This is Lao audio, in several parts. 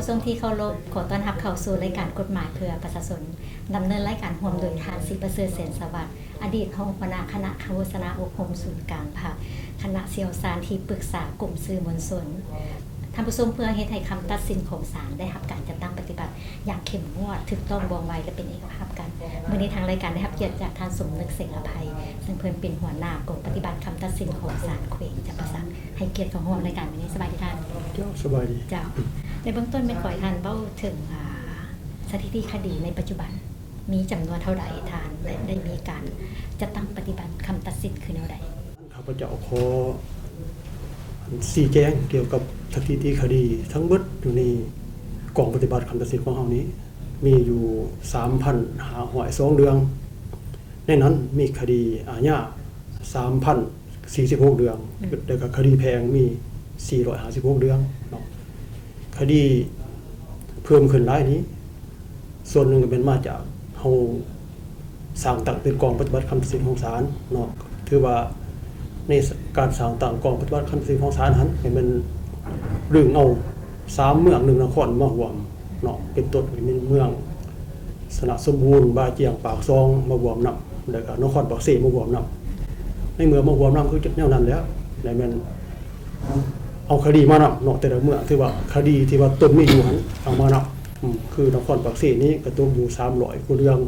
ຊົນທີ່ເຄົາລົບ, ຂໍຕ້ອນຮັບເຂົ້າສູ່ລາຍການກົດໝາຍເພື່ອປະຊາຊົນ. ດຳເນີນລາຍການຮ່ວມໂດຍທ່ານ ສີປະເສີດ ແສນສະຫວັດ, ອະດີດຮອງຫົວໜ້າຄະນະໂຄສະນາອົບຮົມສູນກາງພັກ, ຄະນະຊ່ຽວຊານທີ່ປຶກສາກົມສື່ມວນຊົນ. ທ່ານຜູ້ຊົມ, ເພື່ອເຮັດໃຫ້ຄຳຕັດສິນຂອງສານໄດ້ຮັບການຈັດຕັ້ງປະຕິບັດຢ່າງເຂັ້ມງວດ, ຖືກຕ້ອງ, ວ່ອງໄວ ແລະ ເປັນເອກພາບກັນ, ມື້ນີ້ທາງລາຍການໄດ້ຮັບກຽດຈາກທ່ານ ສົມນຶກ ເສງອະໄພ, ເຊິ່ງເພິ່ນເປັນຫົວໜ້າກອງປະຕິບັດຄຳຕັດສິນຂອງສານແຂວງຈຳປາສັກ ໃຫ້ກຽດເຂົ້າຮ່ວມລາຍການມື້ນີ້. ສະບາຍດີທ່ານ. ເຈົ້າ, ສະບາຍດີ. ເຈົ້າ, ໃນເບື້ອງຕົ້ນແມ່ນຂໍໃຫ້ທ່ານເວົ້າເຖິງ ອາ ສະຖິຕິຄະດີໃນປັດຈຸບັນ ມີຈຳນວນເທົ່າໃດທ່ານ ແລະ ໄດ້ມີການຈັດຕັ້ງປະຕິບັດຄຳຕັດສິນຄືແນວໃດ? ຂ້າພະເຈົ້າຂໍຊີ້ແຈງກ່ຽວກັບສະຖິຕິຄະດີທັງເບິດຢູ່ໃນກອງປະຕິບັດຄຳຕັດສິນຂອງເຮົານີ້ ມີຢູ່ສາມພັນຫ້າຮ້ອຍສອງເລື່ອງ. ໃນນັ້ນມີຄະດີອາຍາສາມພັນສີ່ສິບຫົກເລື່ອງ ອືມ ແລ້ວກໍຄະດີແພ່ງມີສີ່ຮ້ອຍຫ້າສິບຫົກເລື່ອງເນາະ. ຄະດີເພີ່ມຂຶ້ນຫຼາຍນີ້ ສ່ວນໜຶ່ງກໍແມ່ນມາຈາກເຮົາສ້າງຕັ້ງເປັນກອງປະຕິບັດຄຳຕັດສິນຂອງສານເນາະ. ຖືວ່າໃນການສ້າງຕັ້ງກອງປະຕິບັດຄຳຕັດສິນຂອງສານຫັ້ນ ກໍແມ່ນດຶງເອົາສາມເມືອງໜຶ່ງນະຄອນມາຮ່ວມເນາະ, ເປັນຕົ້ນກໍແມ່ນເມືອງຊະນະສົມບູນ, ບາຈຽງ, ປາກຊ່ອງມາຮ່ວມນຳ ແລ້ວກໍນະຄອນປາກເຊມາຮ່ວມນຳ. ໃນເມື່ອມາຮ່ວມນຳຄືແນວນັ້ນແລ້ວ ແລ້ວແມ່ນ ເອົາຄະດີມານຳເນາະ, ແຕ່ລະເມືອງ ຖືວ່າຄະດີທີ່ວ່າຕົນມີຢູ່ຫັ້ນເອົາມານຳ. ອືມ ຄືນະຄອນປາກເຊນີ້ກໍຕົກຢູ່ສາມຮ້ອຍກວ່າເລື່ອງ,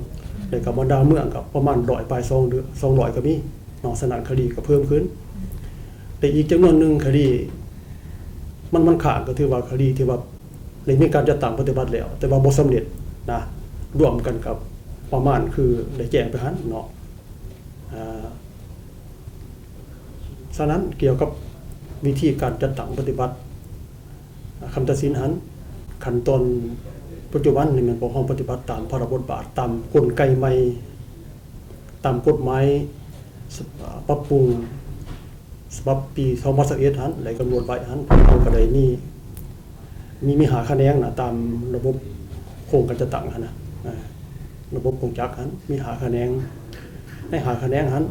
ແລ້ວກໍບັນດາເມືອງກໍປະມານຮ້ອຍປາຍ ສອງ ສອງຮ້ອຍກໍມີເນາະ. ສະນັ້ນຄະດີກໍເພີ່ມຂຶ້ນ. ແລະ ອີກຈຳນວນໜຶ່ງຄະດີ ມັນ ມັນຄ້າງ ກໍຖືວ່າຄະດີທີ່ວ່າໄດ້ມີການຈັດຕັ້ງປະຕິບັດແລ້ວ ແຕ່ວ່າບໍ່ສຳເລັດນະ, ລວມກັນກັບປະມານຄືໄດ້ແຈ້ງໄປຫັ້ນເນາະ. ອາ ສະນັ້ນ ກ່ຽວກັບວິທີການຈັດຕັ້ງປະຕິບັດຄຳຕັດສິນຫັ້ນ ຂັ້ນຕອນປັດຈຸບັນນີ້ແມ່ນພວກເຮົາປະຕິບັດຕາມພາລະບົດບາດ, ຕາມກົນໄກໃໝ່, ຕາມກົດໝາຍ ສະ ປັບປຸງສະບັບປີສອງພັນຊາວເອັດຫັ້ນ ໄດ້ກຳນົດໄວ້ຫັ້ນ ເຮົາກໍໄດ້ມີ ມີ ມີຫ້າຂະແໜງນະ ຕາມລະບົບໂຄງການຈັດຕັ້ງຫັ້ນນະ, ອາ ລະບົບໂຄງຈັກຫັ້ນມີຫ້າຂະແໜງ. ໃນຫ້າຂະແໜງຫັ້ນ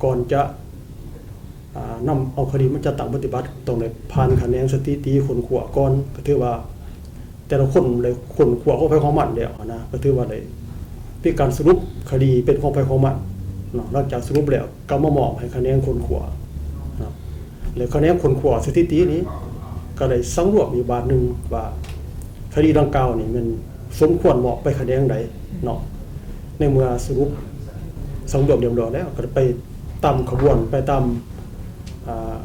ກ່ອນຈະ ອາ ນຳເອົາຄະດີມາຈັດຕັ້ງປະຕິບັດ ຕ້ອງໄດ້ຜ່ານຂະແໜງສະຖິຕິຄົ້ນຄວ້າກ່ອນ. ກໍຖືວ່າແຕ່ລະຄົນໄດ້ຄົ້ນຄວ້າຂອງໃຜຂອງມັນແລ້ວຫັ້ນນະ, ກໍຖືວ່າໄດ້ມີການສະຫຼຸບຄະດີເປັນຂອງໃຜຂອງມັນເນາະ. ຫຼັງຈາກສະຫຼຸບແລ້ວ ກໍມາມອບໃຫ້ຂະແໜງຄົ້ນຄວ້າເນາະ ແລະ ຂະແໜງຄົ້ນຄວ້າສະຖິຕິນີ້ກໍໄດ້ສັງລວມອີກບາດໜຶ່ງວ່າ ຄະດີດັ່ງກ່າວນີ້ແມ່ນສົມຄວນມອບໄປຂະແໜງໃດເນາະ. ໃນເມື່ອສະຫຼຸບສັງລວມຮຽບຮ້ອຍແລ້ວ ກໍໄດ້ໄປຕາມຂະບວນ ໄປຕາມ ອາ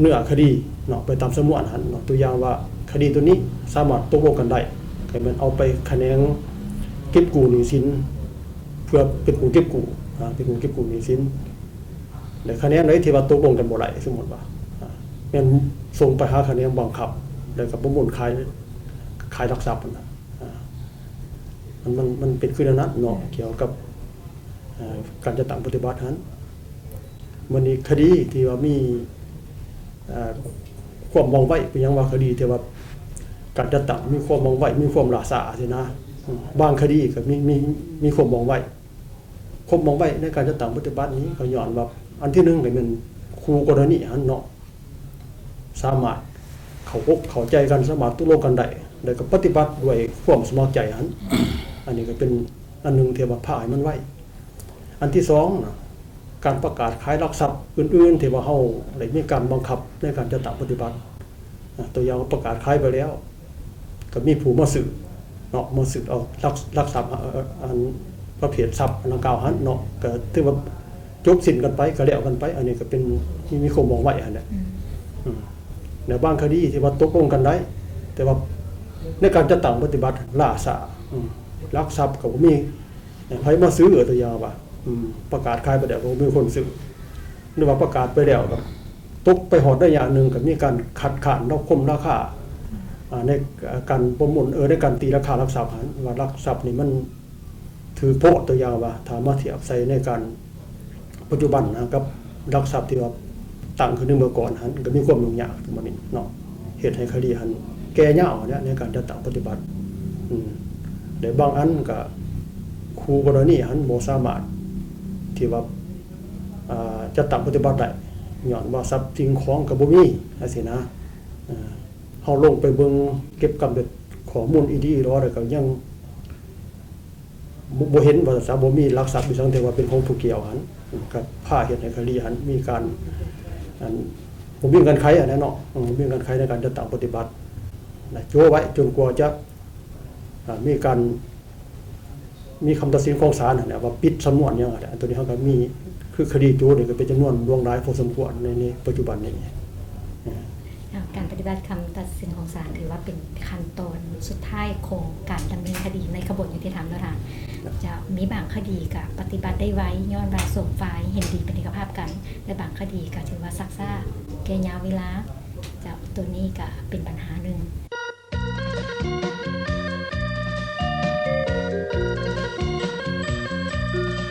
ເນື້ອຄະດີເນາະ, ໄປຕາມສຳນວນຫັ້ນເນາະ. ຕົວຢ່າງວ່າ ຄະດີຕົວນີ້ສາມາດຕົກລົງກັນໄດ້ ກໍແມ່ນເອົາໄປຂະແໜງເກັບກູ້ໜີ້ສິນ ເພື່ອເປັນຜູ້ເກັບກູ້ ອາ ເປັນຜູ້ເກັບກູ້ໜີ້ສິນ. ແລະ ຂະແໜງໃດທີ່ວ່າຕົກລົງກັນບໍ່ໄດ້ ສົມມຸດວ່າ ອາ ແມ່ນສົ່ງໄປຫາຂະແໜງບັງຄັບ ແລ້ວກໍປະມູນຂາຍ ຂາຍຫຼັກຊັບຫັ້ນນະ. ອາ ມັນ ມັນ ມັນເປັນຄືແນວນັ້ນເນາະ ກ່ຽວກັບ ເອີ ການຈັດຕັ້ງປະຕິບັດຫັ້ນ. ບັດນີ້ຄະດີທີ່ວ່າມີ ເອີ ຄວາມວ່ອງໄວ ເປັນຫຍັງວ່າຄະດີທີ່ວ່າການຈັດຕັ້ງມີຄວາມວ່ອງໄວ ມີຄວາມຫຼ້າຊ້າຊີ້ນະ. ບາງຄະດີກໍມີ ມີ ມີຄວາມວ່ອງໄວ ຄວາມວ່ອງໄວໃນການຈັດຕັ້ງປະຕິບັດນີ້ ກໍຍ້ອນວ່າ ອັນທີໜຶ່ງ ກໍແມ່ນຄູ່ກໍລະນີຫັ້ນເນາະ ສາມາດເຂົ້າອົກເຂົ້າໃຈກັນ ສາມາດຕົກລົງກັນໄດ້ ແລ້ວກໍປະຕິບັດດ້ວຍຄວາມສະໝັກໃຈຫັ້ນ. ອັນນີ້ກໍເປັນອັນໜຶ່ງທີ່ວ່າພາໃຫ້ມັນໄວ. ອັນທີສອງນະ ການປະກາດຂາຍຫຼັກຊັບອື່ນໆ ທີ່ວ່າເຮົາໄດ້ມີການບັງຄັບໃນການຈັດຕັ້ງປະຕິບັດ. ອາ ຕົວຢ່າງປະກາດຂາຍໄປແລ້ວ ກໍມີຜູ້ມາຊື້ເນາະ, ມາຊື້ເອົາຫຼັກ ຫຼັກຊັບ ອາ ອັນປະເພດຊັບອັນດັ່ງກ່າວຫັ້ນເນາະ, ກໍຖືວ່າຈົບສິ້ນກັນໄປ ກໍແລ້ວກັນໄປ. ອັນນີ້ກໍເປັນ ມີ ມີຄວາມວ່ອງໄວຫັ້ນແຫຼະ. ອືມ ອືມ ແລະ ບາງຄະດີທີ່ວ່າຕົກລົງກັນໄດ້ ແຕ່ວ່າໃນການຈັດຕັ້ງປະຕິບັດລ້າຊ້າ. ອືມ ຫຼັກຊັບກໍບໍ່ມີໃຜມາຊື້, ຕົວຢ່າງວ່າ ອືມ ປະກາດຂາຍໄປແລ້ວກໍບໍ່ມີຄົນຊື້ ຫຼືວ່າປະກາດໄປແລ້ວກໍຕົກໄປຮອດໄລຍະໜຶ່ງ ກໍມີການຄັດຄ້ານລາຄາ ອາ ໃນການປະມູນ ເອີ ໃນການຕີລາຄາຫຼັກຊັບຫັ້ນ ວ່າຫຼັກຊັບນີ້ມັນຖືກໂພດ. ຕົວຢ່າງວ່າ ຖ້າມາທຽບໃສ່ໃນການປັດຈຸບັນນະ ກັບຫຼັກຊັບທີ່ວ່າຕັ້ງຂຶ້ນໃນເມື່ອກ່ອນຫັ້ນ ກໍມີຄວາມຫຍຸ້ງຍາກປະມານນີ້ເນາະ, ເຮັດໃຫ້ຄະດີຫັ້ນແກ່ຍາວຫັ້ນແຫຼະ ໃນການຈັດຕັ້ງປະຕິບັດ. ອືມ ແລະ ບາງອັນກໍຄູ່ກໍລະນີຫັ້ນບໍ່ສາມາດທີ່ວ່າ ອາ ຈັດຕັ້ງປະຕິບັດໄດ້ ຍ້ອນວ່າຊັບສິ່ງຂອງກໍບໍ່ມີ ຈັ່ງຊີ້ນະ. ເອີ ເຮົາລົງໄປເບິ່ງເກັບກຳເປັນ ຂໍ້ມູນອີ່ດີອີ່ຫຼໍ ແລ້ວກໍຍັງ ບໍ່ ບໍ່ເຫັນວ່າຊະ ບໍ່ມີຫຼັກຊັບອີ່ຫຍັງ ແຕ່ວ່າເປັນຂອງຜູ້ກ່ຽວຫັ້ນ ກໍພາເຮັດໃຫ້ຄະດີຫັ້ນມີການ ອັນ ບໍ່ມີເງື່ອນໄຂຫັ້ນແຫຼະເນາະ ບໍ່ມີເງື່ອນໄຂໃນການຈັດຕັ້ງປະຕິບັດນະ ໂຈະໄວ້ຈົນກວ່າຈະ ອ່າ ມີການ ມີຄຳຕັດສິນຂອງສານຫັ້ນແຫຼະ ວ່າປິດສຳນວນຫຍັງຫັ້ນແຫຼະ ອັນໂຕນີ້ເຮົາກໍມີ ຄືຄະດີໂຈະນີ້ກໍເປັນຈຳນວນຫຼວງຫຼາຍພໍສົມຄວນໃນ ໃນປັດຈຸບັນນີ້. ອ່າ ການປະຕິບັດຄຳຕັດສິນຂອງສານ ຖືວ່າເປັນຂັ້ນຕອນສຸດທ້າຍຂອງການດຳເນີນຄະດີໃນຂະບວນຍຸຕິທຳເນາະທ່ານ. ເຈົ້າ ມີບາງຄະດີກໍປະຕິບັດໄດ້ໄວ ຍ້ອນວ່າສອງຝ່າຍເຫັນດີເປັນເອກະພາບກັນ ແລະ ບາງຄະດີກໍຖືວ່າຊັກຊ້າ ແກ່ຍາວເວລາ. ເຈົ້າ ໂຕນີ້ກໍເປັນບັນຫາໜຶ່ງ.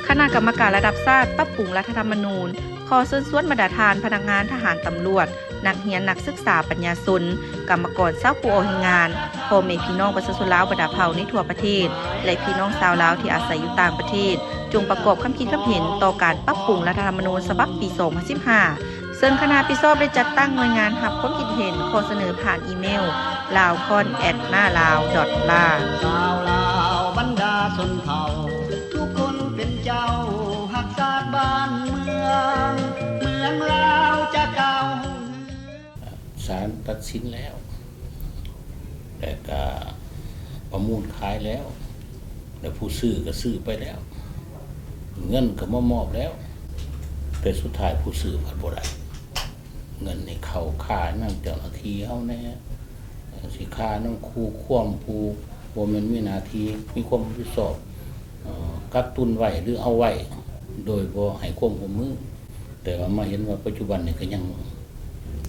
ຄະນະກຳມະການລະດັບຊາດປັບປຸງລັດຖະທຳມະນູນ ຂໍເຊີນຊວນບັນດາທ່ານພະນັກງານ, ທະຫານ, ຕຳຫຼວດ, ນັກຮຽນ, ນັກສຶກສາ, ປັນຍາຊົນ, ກຳມະກອນ, ຊາວຜູ້ອອກແຮງງານ, ພໍ່ແມ່ພີ່ນ້ອງປະຊາຊົນລາວບັນດາເຜົ່າໃນທົ່ວປະເທດ ແລະ ພີ່ນ້ອງຊາວລາວທີ່ອາໄສຢູ່ຕ່າງປະເທດ ຈົ່ງປະກອບຄຳຄິດຄຳເຫັນຕໍ່ການປັບປຸງລັດຖະທຳມະນູນສະບັບປີສອງພັນສິບຫ້າ ເຊິ່ງຄະນະຮັບຜິດຊອບໄດ້ຈັດຕັ້ງໜ່ວຍງານຮັບຄວາມຄິດເຫັນ ຂໍສະເໜີຜ່ານອີເມວ lawcon@nalao.la. ຊາວລາວບັນດາຊົນເຜົ່າ ທຸກຄົນເປັນເຈົ້າ ຮັກຊາດບ້ານເມືອງ ເມືອງລາວຈະກ້າວຮຸ່ງເຮືອງ. ສານຕັດສິນແລ້ວ ແລະກະປະມູນຂາຍແລ້ວ ແລະຜູ້ຊື້ກໍຊື້ໄປແລ້ວ ເງິນກໍມາມອບແລ້ວ ແຕ່ສຸດທ້າຍຜູ້ຊື້ພັດບໍ່ໄດ້ ເງິນນີ້ເຂົ້າຄ່ານຳເຈົ້າໜ້າທີ່ເຮົາແດ່ ຊິຄ່ານຳຄູ່ຄວາມຜູ້ບໍ່ແມ່ນມີໜ້າທີ່ ມີຄວາມຮັບຜິດຊອບ ເອີ ກັກຕຸນໄວ້ ຫຼື ເອົາໄວ້ໂດຍບໍ່ໃຫ້ຄວາມຮ່ວມມື ແຕ່ວ່າມາເຫັນວ່າປັດຈຸບັນນີ້ກໍຍັງ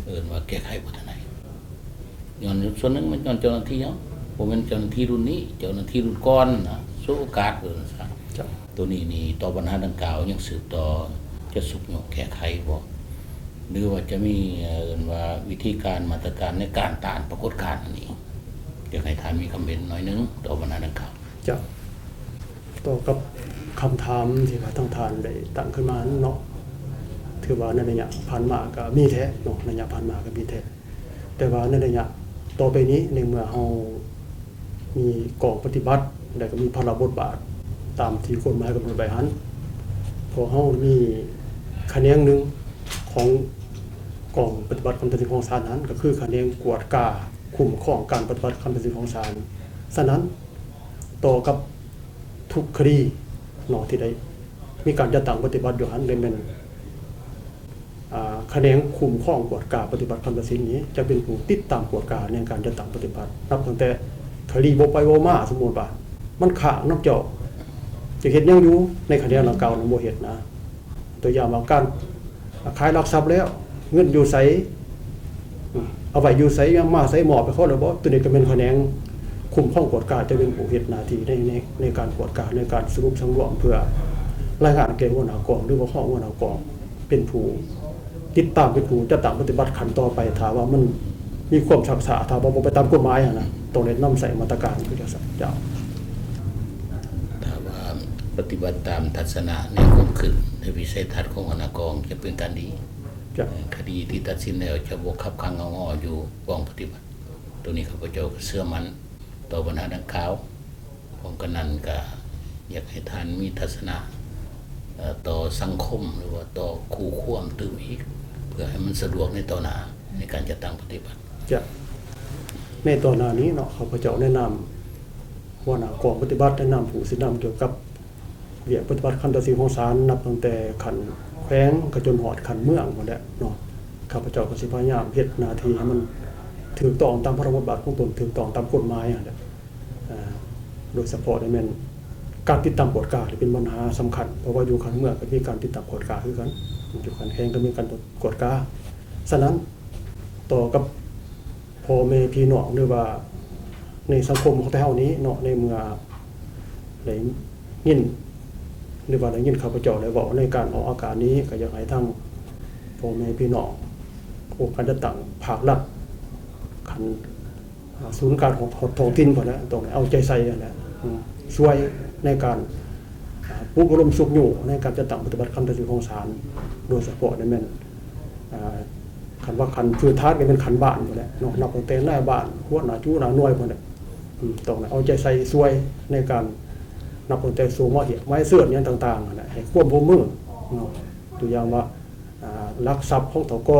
ເອີ້ນວ່າແກ້ໄຂບໍ່ທັນໄດ້ ຍ້ອນສ່ວນໜຶ່ງມັນຍ້ອນເຈົ້າໜ້າທີ່ເຮົາ ບໍ່ແມ່ນເຈົ້າໜ້າທີ່ລຸ້ນນີ້ ເຈົ້າໜ້າທີ່ລຸ້ນກ່ອນນະ ສວຍໂອກາດ ເອີ້ນວ່າຊັ້ນ. ໂຕນີ້ນີ້ຕໍ່ບັນຫາດັ່ງກ່າວຍັງສືບຕໍ່ຈະຊຸກຍູ້ແກ້ໄຂບໍ່ ຫຼືວ່າຈະມີ ເອີ້ນວ່າວິທີການມາດຕະການໃນການຕ້ານປາກົດການອັນນີ້ ຢາກໃຫ້ທ່ານມີຄຳເຫັນໜ້ອຍໜຶ່ງຕໍ່ບັນຫາດັ່ງກ່າວ. ເຈົ້າ ຕໍ່ກັບຄຳຖາມທີ່ວ່າທາງທ່ານໄດ້ຕັ້ງຂຶ້ນມານັ້ນເນາະ ຖືວ່າໃນໄລຍະຜ່ານມາກໍມີແທ້ເນາະ ໄລຍະຜ່ານມາກໍມີແທ້ ແຕ່ວ່າໃນໄລຍະຕໍ່ໄປນີ້ ໃນເມື່ອເຮົາມີກອງປະຕິບັດ ແລະກໍມີພາລະບົດບາດຕາມທີ່ກົດໝາຍກຳນົດໄວ້ຫັ້ນ ພວກເຮົາມີຂະແໜງໜຶ່ງຂອງກອງປະຕິບັດຄຳຕັດສິນຂອງສານນັ້ນ ກໍຄືຂະແໜງກວດກາຄຸ້ມຄອງການປະຕິບັດຄຳຕັດສິນຂອງສານ. ສະນັ້ນ ຕໍ່ກັບທຸກຄະດີເນາະ ທີ່ໄດ້ມີການຈັດຕັ້ງປະຕິບັດຢູ່ຫັ້ນ ແມ່ນ ອ່າ ຂະແໜງຄຸ້ມຄອງກວດກາປະຕິບັດຄຳຕັດສິນນີ້ ຈະເປັນຜູ້ຕິດຕາມກວດກາໃນການຈັດຕັ້ງປະຕິບັດ ນັບຕັ້ງແຕ່ຄະດີເວົ້າໄປເວົ້າມາ ສົມມຸດວ່າມັນຄ້າງນຳເຈົ້າ ຈະເຮັດຫຍັງຢູ່ໃນຂະແໜງດັ່ງກ່າວນັ້ນ ບໍ່ເຮັດນະ. ຕົວຢ່າງວ່າການ ຂາຍຫຼັກຊັບແລ້ວ ເງິນຢູ່ໃສ ເອົາໄວ້ຢູ່ໃສ ມາໃສ ມອບໃຫ້ເຂົາແລ້ວບໍ່? ໂຕນີ້ກໍແມ່ນຂະແໜງຄຸ້ມຄອງກວດກາ ຈະເປັນຜູ້ເຮັດໜ້າທີ່ໃນ ໃນ ໃນການກວດກາ ໃນການສະຫຼຸບສັງລວມ ເພື່ອລາຍງານແກ່ຫົວໜ້າກອງ ຫຼືວ່າຮອງຫົວໜ້າກອງ ເປັນຜູ້ຕິດຕາມ ເປັນຜູ້ຈັດຕັ້ງປະຕິບັດຂັ້ນຕໍ່ໄປ. ຖ້າວ່າມັນມີຄວາມຊັກຊ້າ ຖ້າວ່າບໍ່ໄປຕາມກົດໝາຍຫັ້ນນະ ຕ້ອງໄດ້ນຳໃຊ້ມາດຕະການຄືຈັ່ງຊັ້ນ. ເຈົ້າ ຖ້າວ່າປະຕິບັດຕາມທັດສະນະ ແນວຄວາມຄິດ ແລະ ວິໄສທັດຂອງຫົວໜ້າກອງ ຈະເປັນການດີ. ເຈົ້າ ຄະດີທີ່ຕັດສິນແລ້ວຈະບໍ່ຂັງເຫງົາງໍ້ຢູ່ກອງປະຕິບັດ. ໂຕນີ້ຂ້າພະເຈົ້າກໍເຊື່ອໝັ້ນຕໍ່ບັນຫາດັ່ງກ່າວ. ພ້ອມກັນນັ້ນກໍຢາກໃຫ້ທ່ານມີທັດສະນະ ເອີ ຕໍ່ສັງຄົມ ຫຼືວ່າຕໍ່ຄູ່ຄວາມຕື່ມອີກ ເພື່ອໃຫ້ມັນສະດວກໃນຕໍ່ໜ້າໃນການຈັດຕັ້ງປະຕິບັດ. ເຈົ້າ ໃນຕໍ່ໜ້ານີ້ເນາະ ຂ້າພະເຈົ້າໃນນາມຫົວໜ້າກອງປະຕິບັດ ໃນນາມຜູ້ຊີ້ນຳກ່ຽວກັບ ວຽກປະຕິບັດຄຳຕັດສິນຂອງສານ ນັບຕັ້ງແຕ່ຂັ້ນແຂວງ ກະຈົນຮອດຂັ້ນເມືອງພຸ້ນແຫຼະເນາະ. ຂ້າພະເຈົ້າກໍຊິພະຍາຍາມເຮັດໜ້າທີ່ໃຫ້ມັນຖືກຕ້ອງຕາມພາລະບົດບາດຂອງຕົນ, ຖືກຕ້ອງຕາມກົດໝາຍຫັ້ນແຫຼະ. ໂດຍສະເພາະນີ້ແມ່ນການຕິດຕາມກວດການີ້ເປັນບັນຫາສຳຄັນ, ເພາະວ່າຢູ່ຂັ້ນເມືອງກໍມີການຕິດຕາມກວດກາຄືກັນ, ຢູ່ຂັ້ນແຂວງກໍມີການກວດກາ. ສະນັ້ນ ຕໍ່ກັບພໍ່ແມ່ພີ່ນ້ອງ ຫຼືວ່າໃນສັງຄົມຂອງໄທເຮົານີ້ເນາະ, ໃນເມື່ອໄດ້ຍິນ ຫຼືວ່າໄດ້ຍິນຂ້າພະເຈົ້າໄດ້ເວົ້າໃນການອອກອາກາດນີ້, ກໍຢາກໃຫ້ທັງພໍ່ແມ່ພີ່ນ້ອງ ອົງການຈັດຕັ້ງພາກລັດ ຂັ້ນ ສູນກາງຮອດທ້ອງຖິ່ນພຸ້ນແຫຼະ, ຕ້ອງໄດ້ເອົາໃຈໃສ່ຫັ້ນແຫຼະ, ຊ່ວຍໃນການ ອ່າ ປຸກລະດົມຊຸກຍູ້ໃນການຈັດຕັ້ງປະຕິບັດຄຳຕັດສິນຂອງສານ, ໂດຍສະເພາະນີ້ແມ່ນ ອ່າ ຄັນວ່າຂັ້ນພື້ນຖານກໍແມ່ນຂັ້ນບ້ານພຸ້ນແຫຼະເນາະ, ນັບຕັ້ງແຕ່ນາຍບ້ານ, ຫົວໜ້າຈຸ, ຫົວໜ້າໜ່ວຍພຸ້ນແຫຼະ, ອືມ ຕ້ອງໄດ້ເອົາໃຈໃສ່ຊ່ວຍໃນການນັບຕັ້ງແຕ່ຊ່ວງໝໍ້ຮຽກໝໍ້ເຊີນຫຍັງຕ່າງໆຫັ້ນແຫຼະ ໃຫ້ຄວາມຮ່ວມມືເນາະ ຕົວຢ່າງວ່າ ອ່າ ຫຼັກຊັບຂອງ ທກ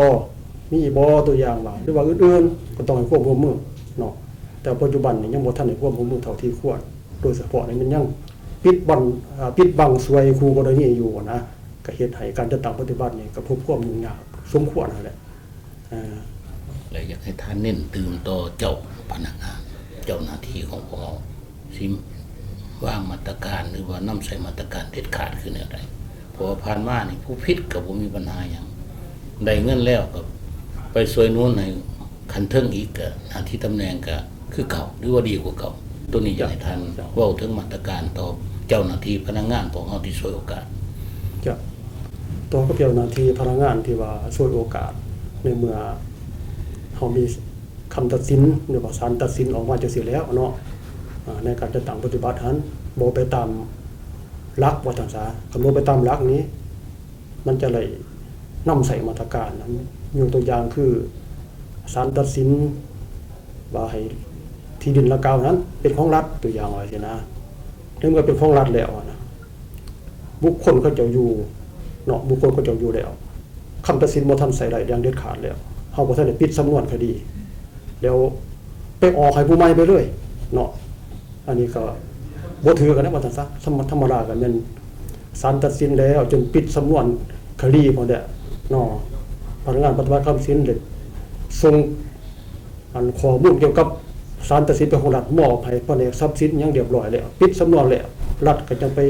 ມີບໍ່ ຕົວຢ່າງວ່າ ຫຼືວ່າອື່ນໆ ກໍຕ້ອງໃຫ້ຄວາມຮ່ວມມືເນາະ ແຕ່ປັດຈຸບັນນີ້ຍັງບໍ່ທັນໃຫ້ຄວາມຮ່ວມມືເທົ່າທີ່ຄວນ ໂດຍສະເພາະນີ້ມັນຍັງປິດບັງ ອ່າ ປິດບັງຊ່ວຍຄູ່ກໍລະນີຢູ່ນະ ກໍເຮັດໃຫ້ການຈັດຕັ້ງປະຕິບັດນີ້ກໍພົບຄວາມຫຍຸ້ງຍາກສົມຄວນຫັ້ນແຫຼະ. ເອີ ແລະ ຢາກໃຫ້ທ່ານເນັ້ນຕື່ມຕໍ່ເຈົ້າພະນັກງານ ເຈົ້າໜ້າທີ່ຂອງພວກເຮົາ ຊິວາງມາດຕະການ ຫຼືວ່ານຳໃຊ້ມາດຕະການເດັດຂາດຄືແນວໃດ? ເພາະວ່າຜ່ານມານີ້ຜູ້ຜິດກໍບໍ່ມີບັນຫາຫຍັງ ໄດ້ເງິນແລ້ວກໍໄປຊ່ວຍໜູນໃຫ້ຂັ້ນເທິງອີກ ກໍໜ້າທີ່ຕຳແໜ່ງກໍຄືເກົ່າ ຫຼືວ່າດີກວ່າເກົ່າ. ໂຕນີ້ຢາກໃຫ້ທ່ານເວົ້າເຖິງມາດຕະການຕໍ່ເຈົ້າໜ້າທີ່ພະນັກງານຂອງເຮົາທີ່ສວຍໂອກາດ. ເຈົ້າ ຕໍ່ກັບເຈົ້າໜ້າທີ່ພະນັກງານທີ່ວ່າສວຍໂອກາດ ໃນເມື່ອເຮົາມີຄຳຕັດສິນ ຫຼືວ່າສານຕັດສິນອອກມາຈັ່ງຊີ້ແລ້ວເນາະ ໃນການຈັດຕັ້ງປະຕິບັດຫັ້ນ ບໍ່ໄປຕາມຫຼັກວ່າຊັ້ນຊະ ຄັນບໍ່ໄປຕາມຫຼັກນີ້ ມັນຈະໄດ້ນຳໃຊ້ມາດຕະການ ຍົກຕົວຢ່າງຄື ສານຕັດສິນວ່າໃຫ້ທີ່ດິນດັ່ງກ່າວນັ້ນເປັນຂອງລັດ ຕົວຢ່າງວ່າຊີ້ນະ ໃນເມື່ອເປັນຂອງລັດແລ້ວນະ ບຸກຄົນເຂົາເຈົ້າຢູ່ເນາະ ບຸກຄົນເຂົາເຈົ້າຢູ່ແລ້ວ ຄຳຕັດສິນບໍ່ທັນໃຊ້ໄດ້ຢ່າງເດັດຂາດແລ້ວ ເຮົາບໍ່ທັນໄດ້ປິດສຳນວນຄະດີ ແລ້ວໄປອອກໃຫ້ຜູ້ໃໝ່ໄປເລີຍເນາະ ອັນນີ້ກໍບໍ່ຖືກກັນນະວ່າຊັ້ນຊະ ທຳມະດາກໍແມ່ນສານຕັດສິນແລ້ວ ຈົນປິດສຳນວນຄະດີພຸ້ນແຫຼະເນາະ ພະນັກງານປະຕິບັດຄຳຕັດສິນໄດ້ສົ່ງ ອັນຂໍ້ມູນກ່ຽວກັບສານຕັດສິນເປັນຂອງລັດ ມອບໃຫ້ພະແນກຊັບສິນຫຍັງຮຽບຮ້ອຍແລ້ວ ປິດສຳນວນແລ້ວ ລັດກໍຈັ່ງໄປ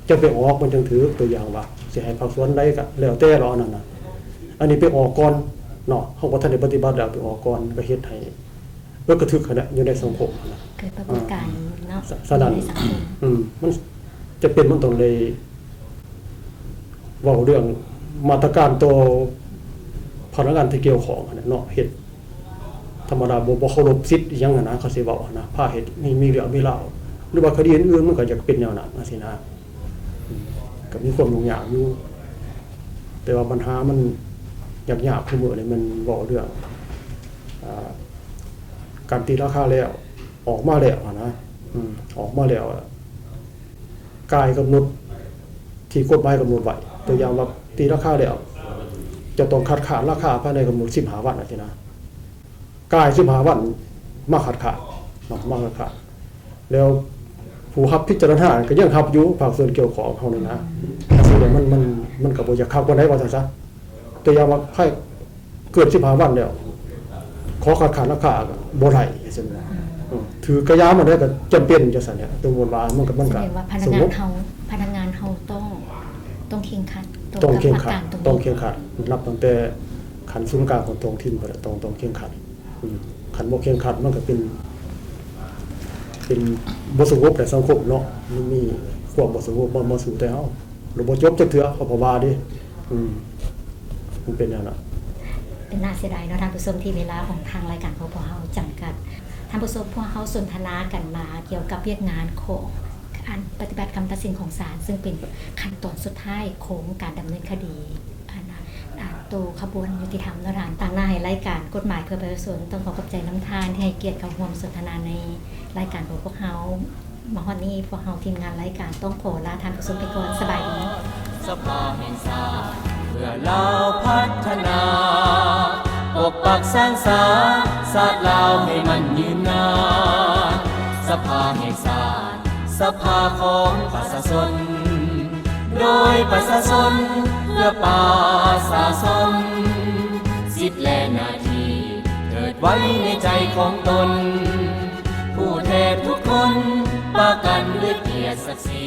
ຈັ່ງໄປອອກ ມັນຈັ່ງຖືກ ຕົວຢ່າງວ່າ ຊິໃຫ້ພາກສ່ວນໃດກໍແລ້ວແຕ່ເນາະ ອັນນັ້ນນະ ອັນນີ້ໄປອອກກ່ອນເນາະ ເຮົາບໍ່ທັນໄດ້ປະຕິບັດແລ້ວ ໄປອອກກ່ອນ ກໍເຮັດໃຫ້ເອີກກະທຶກຫັ້ນແຫຼະ ຢູ່ໃນສັງຄົມຫັ້ນນະ ເກີດປາກົດການເນາະ ສະ ສະນັ້ນ ຢູ່ໃນສັງຄົມ ອືມ ມັນຈຳເປັນ ມັນຕ້ອງໄດ້ ເວົ້າເລື່ອງມາດຕະການຕໍ່ພະນັກງານທີ່ກ່ຽວຂ້ອງຫັ້ນແຫຼະເນາະ ເຮັດທຳມະດາ ບໍ່ ບໍ່ເຄົາລົບສິດອີ່ຫຍັງຫັ້ນນະ ເຂົາຊິເວົ້າຫັ້ນນະ ພາເຮັດມີ ມີເລື່ອງມີລາວ ຫຼືວ່າຄະດີອື່ນໆ ມັນກໍຢາກເປັນແນວນັ້ນຈັ່ງຊີ້ນະ ອືມ ກໍມີຄວາມຫຍຸ້ງຍາກຢູ່ ແຕ່ວ່າບັນຫາມັນຍາກໆ ຄູ່ມື້ນີ້ ແມ່ນເວົ້າເລື່ອງ ອ່າ ການຕີລາຄາແລ້ວ ອອກມາແລ້ວຫັ້ນນະ ອືມ ອອກມາແລ້ວ ກາຍກຳນົດທີ່ກົດໝາຍກຳນົດໄວ້ ຕົວຢ່າງວ່າ ຕີລາຄາແລ້ວ ເຈົ້າຕ້ອງຄັດຄ້ານລາຄາພາຍໃນກຳນົດສິບຫ້າວັນ ຈັ່ງຊີ້ນະ ກາຍສິບຫ້າວັນມາຄັດຄ້ານເນາະ ມາຄັດຄ້ານ ແລ້ວຜູ້ຮັບພິຈາລະນາກໍຍັງຮັບຢູ່ ພາກສ່ວນກ່ຽວຂ້ອງເຮົານີ້ນະ ອືມ ມັນ ມັນ ມັນກໍບໍ່ຢາກຄັກປານໃດວ່າຊັ້ນຊະ ຕົວຢ່າງວ່າ ພາຍເກີນສິບຫ້າວັນແລ້ວ ຂໍຄັດຄ້ານລາຄາກໍບໍ່ໄດ້ ຈັ່ງຊີ້ນະ ອືມ ຖືກກະຢ່າ ມັນໄດ້ກໍຈຳເປັນຈັ່ງຊັ້ນແຫຼະ ສົມມຸດວ່າມັນກໍ ມັນກໍ ສະແດງວ່າພະນັກງານເຮົາ ພະນັກງານເຮົາຕ້ອງ ຕ້ອງເຄັ່ງຄັດ ຕ້ອງເຄັ່ງຄັດ ຕ້ອງເຄັ່ງຄັດ ນັບຕັ້ງແຕ່ຂັ້ນສູນກາງຂອງທ້ອງຖິ່ນພຸ້ນແຫຼະ ຕ້ອງ ຕ້ອງເຄັ່ງຄັດ ອືມ ຄັນບໍ່ເຄັ່ງຄັດມັນກໍເປັນ ເປັນບໍ່ສະຫງົບໃນສັງຄົມເນາະ ມັນມີຄວາມບໍ່ສະຫງົບມາ ມາສູ່ແຕ່ເຮົາ ແລ້ວບໍ່ຈົບຈັກເທື່ອ ເຂົາກໍວ່າເດ້ ອືມ ມັນເປັນແນວນັ້ນ ເປັນໜ້າເສຍດາຍເນາະທ່ານຜູ້ຊົມ ທີ່ເວລາຂອງທາງລາຍການຂອງພວກເຮົາຈຳກັດ ທ່ານຜູ້ຊົມ ພວກເຮົາສົນທະນາກັນມາກ່ຽວກັບວຽກງານຂອງ ອັນປະຕິບັດຄຳຕັດສິນຂອງສານ ເຊິ່ງເປັນຂັ້ນຕອນສຸດທ້າຍຂອງການດຳເນີນຄະດີ ອັນ ອັນໂຕຂະບວນຍຸຕິທຳເນາະທ່ານ ຕາງໜ້າໃຫ້ລາຍການກົດໝາຍເພື່ອປະຊາຊົນ ຕ້ອງຂໍຂອບໃຈນຳທ່ານທີ່ໃຫ້ກຽດເຂົ້າຮ່ວມສົນທະນາໃນລາຍການຂອງພວກເຮົາ ມາຮອດນີ້ ພວກເຮົາທີມງານລາຍການຕ້ອງຂໍລາທ່ານຜູ້ຊົມໄປກ່ອນ ສະບາຍດີ. ສະພາແຫ່ງຊາດ ເພື່ອລາວພັດທະນາ ປົກປັກສານສາ ຊາດລາວໃຫ້ໝັ້ນຍືນນານ ສະພາແຫ່ງຊາດ ສະພາຂອງປະຊາຊົນ ໂດຍປະຊາຊົນ ເພື່ອປະຊາຊົນ ສິດ ແລະ ໜ້າທີ່ ເທີດໄວ້ໃນໃຈຂອງຕົນ ຜູ້ແທນທຸກຄົນ ປະກັນດ້ວຍກຽດສັກສີ.